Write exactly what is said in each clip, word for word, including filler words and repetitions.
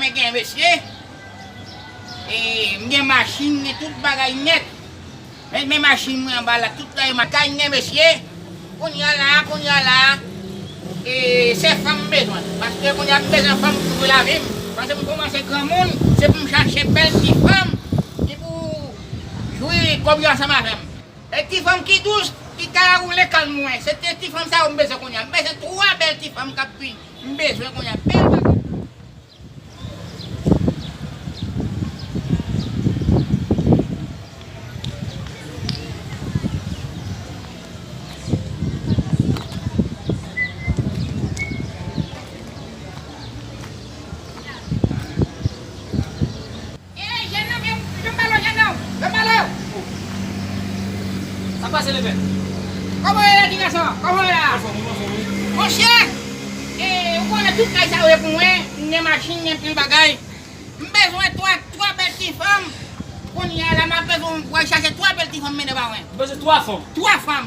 Gen mesye, e, m gen machin, m gen tout bagay nèt. Men, men machin mwen anba la, tout la, e, makay m gen mesye. Kounye a la, kounye a la, e, se fanm m bezwen. Paske kounye a m bezwen fanm pou jwe lavi m. Paske m kòmanse granmoun, se pou m chache bèl ti fanm ki pou jwi kòb yo ansanm avè m. E ti fanm ki dous, ki ka woule kàn mwen. Se te ti fanm sa yo m bezwen kounye a. M bezwen twa bèl ti fanm k ap vin. M bezwen kounye a bèl bagay. Ey, jennonm, jennonm, jennonm, jennonm, jennonm. Sa pase, Lepè? Kòman w ye la, ti gason? Kòman w ye la? Anfòm, anfòm, wi. Monchè, e, ou konnen tout kay sa yo ye pou mwen. M gen machin, m gen pil bagay. M bezwen twa, twa bèl ti fanm. Kounye a la, m ap bezwen w al chache twa bèl ti fanm mennen ba mwen. Ou bezwen twa fanm? Twa fanm.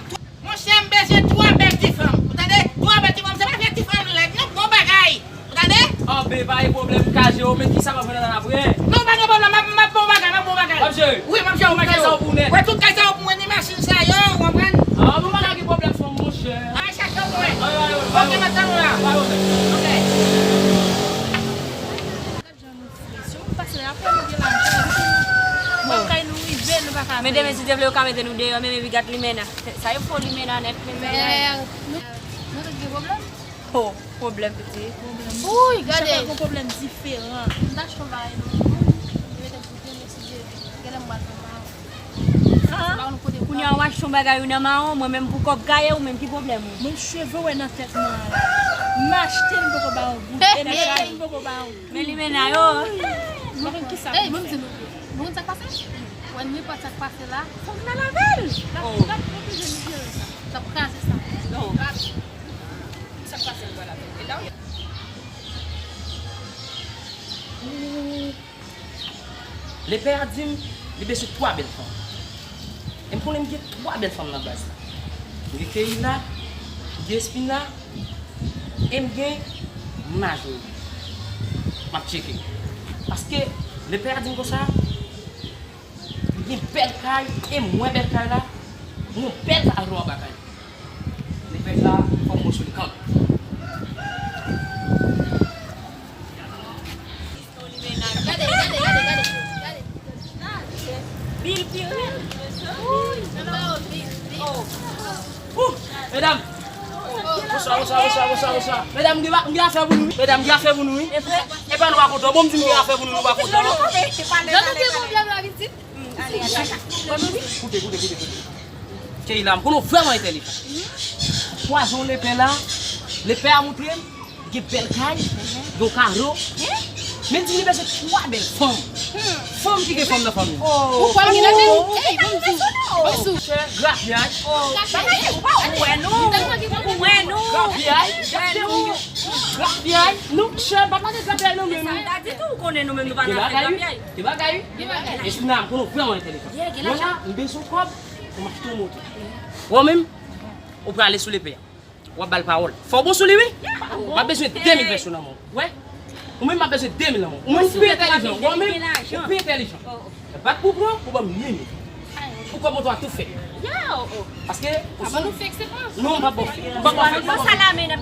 Monchè, m bezwen twa bèl ti fanm. Ou tande? Twa bèl ti fanm, se pa fè ti fanm lèd, non, bon bagay. Ou tande? Anben, pa gen pwoblèm, m ka jere w, men kisa m ap jwenn ann apre? Non, pa gen pwoblèm, m ap, m ap bon bagay, m ap bon bagay. M ap jere w? Wi, m ap jere w, m ap jere w. Tout kay sa yo pou nèt. Wi, tout kay sa yo pou mwen, ni machin sa yo, ou konprann? Ah, bon bagay, gen pwoblèm fanm, monchè. Al chache w pou mwen. Ay, ay, ay, ay. Ok, m ap tann ou la. Ay, ay, ay. Ok. Gad jan nou fre. Si nou pase la, apre nou gen lajan. Bon. Kay nou rive, nou pa ka fè. Men demen, si Dye vle, yo ka mete nou deyò, men, men, gat limena. Sa yo fò limena nèt, men, men. Eh, nou, nou tout gen pwoblèm? Oh, pwoblèm, piti. Pwoblèm. Wi, gade. Chak fwa gon pwoblèm diferan. M ta chonm bagay nou. Yo mete m pou demen, si Dye vle. Genlè m pral fè mal. Ah, kounye a w achte yon bagay ou nan mawon, mwen menm pou kòb kaye, ou menm ki pwoblèm ou? Mwen cheve w wè nan tèt mwen an la. M achte l, m poko ba w goud. E m achte l, m poko ba w goud. Men limena yo. Mwen konn kisa. Ey, mwen di nou, nou konn sa k pase? Wè nenpòt sa k pase la, fòk n al avè l. L ap, l ap oblije nou jere sa. L ap kraze sa. Sa k pase, nou pral avè l. E la w ye. Lepè a di m li bezwen twa bèl fanm. E m konnen m gen twa bèl fanm nan baz la. M gen Keila, m gen Espina, e m gen Majori. M ap tcheke. Paske lepè a di m konsa, m gen bèl kay, e m wè bèl kay la, m wè bèl kay anba kay. Lepè sa, fòk m wè sou li kanmenm. Gade, gade, gade, gade, gade. Bil pi rèd. Wi, bil, bil. Ouh, medam. Bonswa, bonswa, bonswa, bonswa, bonswa. Medam, m gen, m gen afè pou nou, wi. Medam, m gen afè pou nou, wi. E pa nou pa kontan. Bon, m di m gen afè pou nou, nou pa kontan. Jan nou gen pwoblèm la, pitit. Koute, koute, koute, koute. Keila, m konnen w vrèman entèlijan. Pwazon lepè la, lepè a montre m gen bèl kay, gen kado. Men l di m li bezwen twa bèl fanm. Fanm ki gen fanm nan fanmi. Ou kwè l gen nan men? Ey, ban m di w. Ban m di w. Grapyay. Ou wè nou. Ou wè nou. Grapyay. Grapyay. Non, chè, pa pale grapyay nan men nou. Sa m ta di tou, ou konnen nou menm nou pa nan afè grapyay. Gen bagay, wi. Gen bagay. Espina, m konnen w vrèman entèlijan. Mwen la, m bezwen kòb pou m achte yon moto. Wè w menm, ou prale sou lepè a. W ap ba l pawòl. Fò w bon sou li, wi. M ap bezwen de mil pèso nan men w. Wè? Ou menm, m ap bezwen de mil nan men w. Ou menm, ou pi entèlijan. Wè w menm, ou pi entèlijan. Bat pou pran, pou ban m limit. Pou kòb moto a tou fèt. Paske, ou sou. Non, m p ap ba w fèk. M p ap ba w fèk.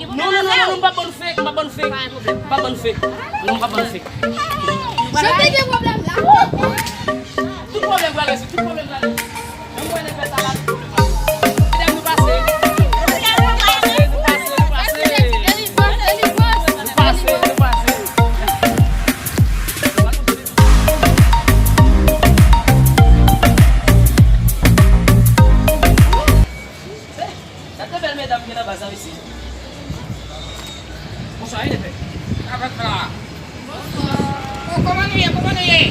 Non, non, non, non, non, m p ap ba w fèk. M p ap ba w fèk. M p ap ba w fèk. Non, m p ap ba w fèk. Jan te gen pwoblèm la. Tout pwoblèm pral rezoud, tout pwoblèm pral rezoud. Menm mwen, nèg sa la, tout pwoblèm pral rezoud. Medam, nou pase. Nou pase, nou pase, nou pase. Nou pase, nou pase. Gad de bèl medam gen nan baz la, mesye. Bonswa, wi, lepè. Avèk la. Bonswa. Oh, kòman nou ye? Kòman nou ye?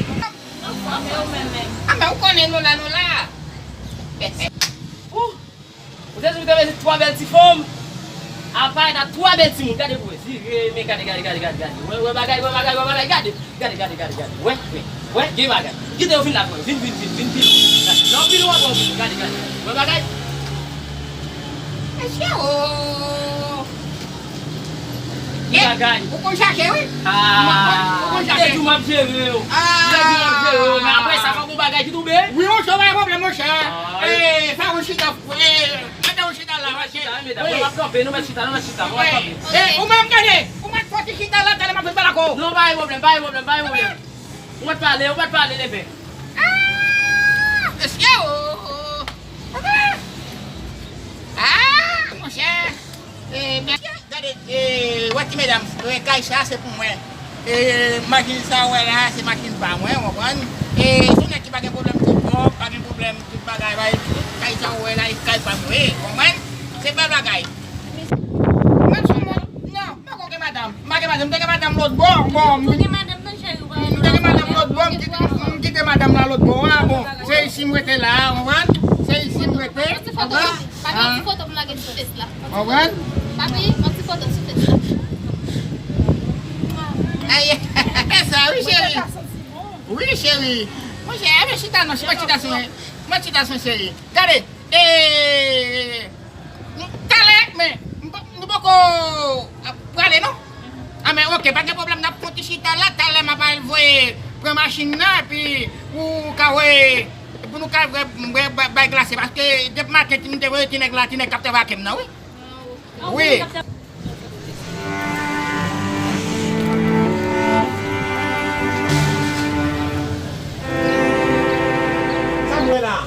Anfòm, e ou menm menm? Ah, men ou konnen nou la, nou la. Ou, ou te di ou te bezwen twa bèl ti fanm. Apa e ta twa bèl timoun. Gade pou wè. Vire, men gade, gade, gade, gade, gade. Wè, wè bagay, wè bagay, wè bagay, gade. Gade, gade, gade, gade. Wè, wè, wè, gen bagay. Kite yo vin la pou wè. Vin, vin, vin, vin, vin. Lè w vin, w ap wè, gade, gade. Wè bagay. Mesye, oh. Bagay. Ou konn chache, wi. Ah, ou konn chache. Jere yo. Nèg yo ap jere yo, men apre sa, fòk yon bagay ki tonbe. Wi, monchè, pa gen pwoblèm, monchè. Ah, e, fè yon chita, e, mete yon chita la, monchè. Chita, wi, medam, nou ap kanpe, nou mèt chita, nou mèt chita, nou ap kanpe. E, ou menm, gade, ou mèt fè ti chita la, talè m ap vin pale ak ou. Non, pa gen pwoblèm, pa gen pwoblèm, pa gen pwoblèm. Ou mèt pale, ou mèt pale, leve. Ah, mesye, oh, oh, oh. Ah, monchè. E, men, gade, e, wè ti medam, e, kay sa se pou mwen. E, machin sa ou wè la, se machin pa mwen, w konprann? E, se yon nèg ki pa gen pwoblèm tout bò, pa gen pwoblèm tout bagay, bay, kay sa ou wè la, e kay pa mwen, w konprann? Se bèl bagay. Mwen sou moun, non, m poko gen madanm. M pa gen madanm, m te gen madanm lòt bò, bon, m te gen madanm lòt bò, m kite, m kite madanm nan lòt bò a, bon, se isi m rete la, w konprann? Se isi m rete, w konprann? Papi, yon ti foto pou m lage sou Face la. Konprann? Papi, yon ti foto sou Face la. Ay, sa, wi, cheri. Wi, cheri. Monchè, a, men chita non, chita sou, men chita sou, cheri. Gade, e, talè, men, m pa- nou poko ap prale, non? A, men, oke, pa gen pwoblèm, n ap fè yon ti chita la, talè m ap al voye pran machin nan, epi ou ka voye, pou nou ka voye, voye bay, bay glase, paske depi maten, ti m te voye ti nèg la, ti nèg k ap travay ak m nan, wi. Wi. Sa m wè la?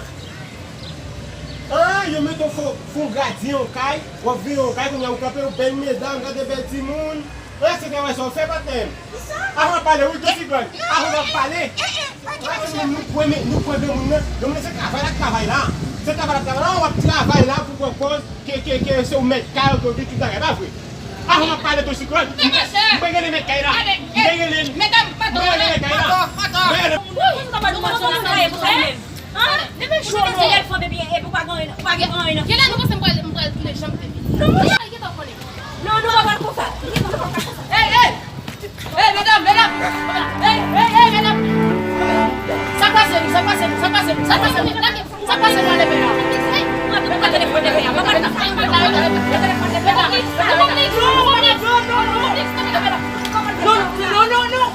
Ah, yo mete w fon, fon gradyen yon kay, w ap veye yon kay, kounye a ou kanpe, yon bèl medam, gade bèl timoun. Ah, se travay sa w fè, patnè m. Avan w ap pale, wi, tou siklòn. Avan w ap pale. Ah, nou, nou pran, nou pran granmoun nan. Granmoun nan se travay la, travay la. Se travay la, travay la, w ap travay la pou pran pòz ke, ke, ke se ou mèt kay, ke ou gen tout bagay, pa vre? Avan w ap pale tou siklòn. M, m pa rele mèt kay la. M pa rele, m pa rele mèt kay la. M pa rele. Ou pa gen anyen nan. Ou pa gen anyen nan. Genlè nou panse m pral, m pral tounen janm te. Non, mwen gentan konnen. Non, nou pa pral konsa. Ey, ey! Ey, medam, medam! Ey, ey, ey, medam! Sa k pase nou? Sa k pase nou? Sa k pase nou? Sa k pase nou? Sa k pase nou? Leve la. Ey, mwen pa telefòn leve la. Mwen pa telefòn leve la. Non, non, non, non, non.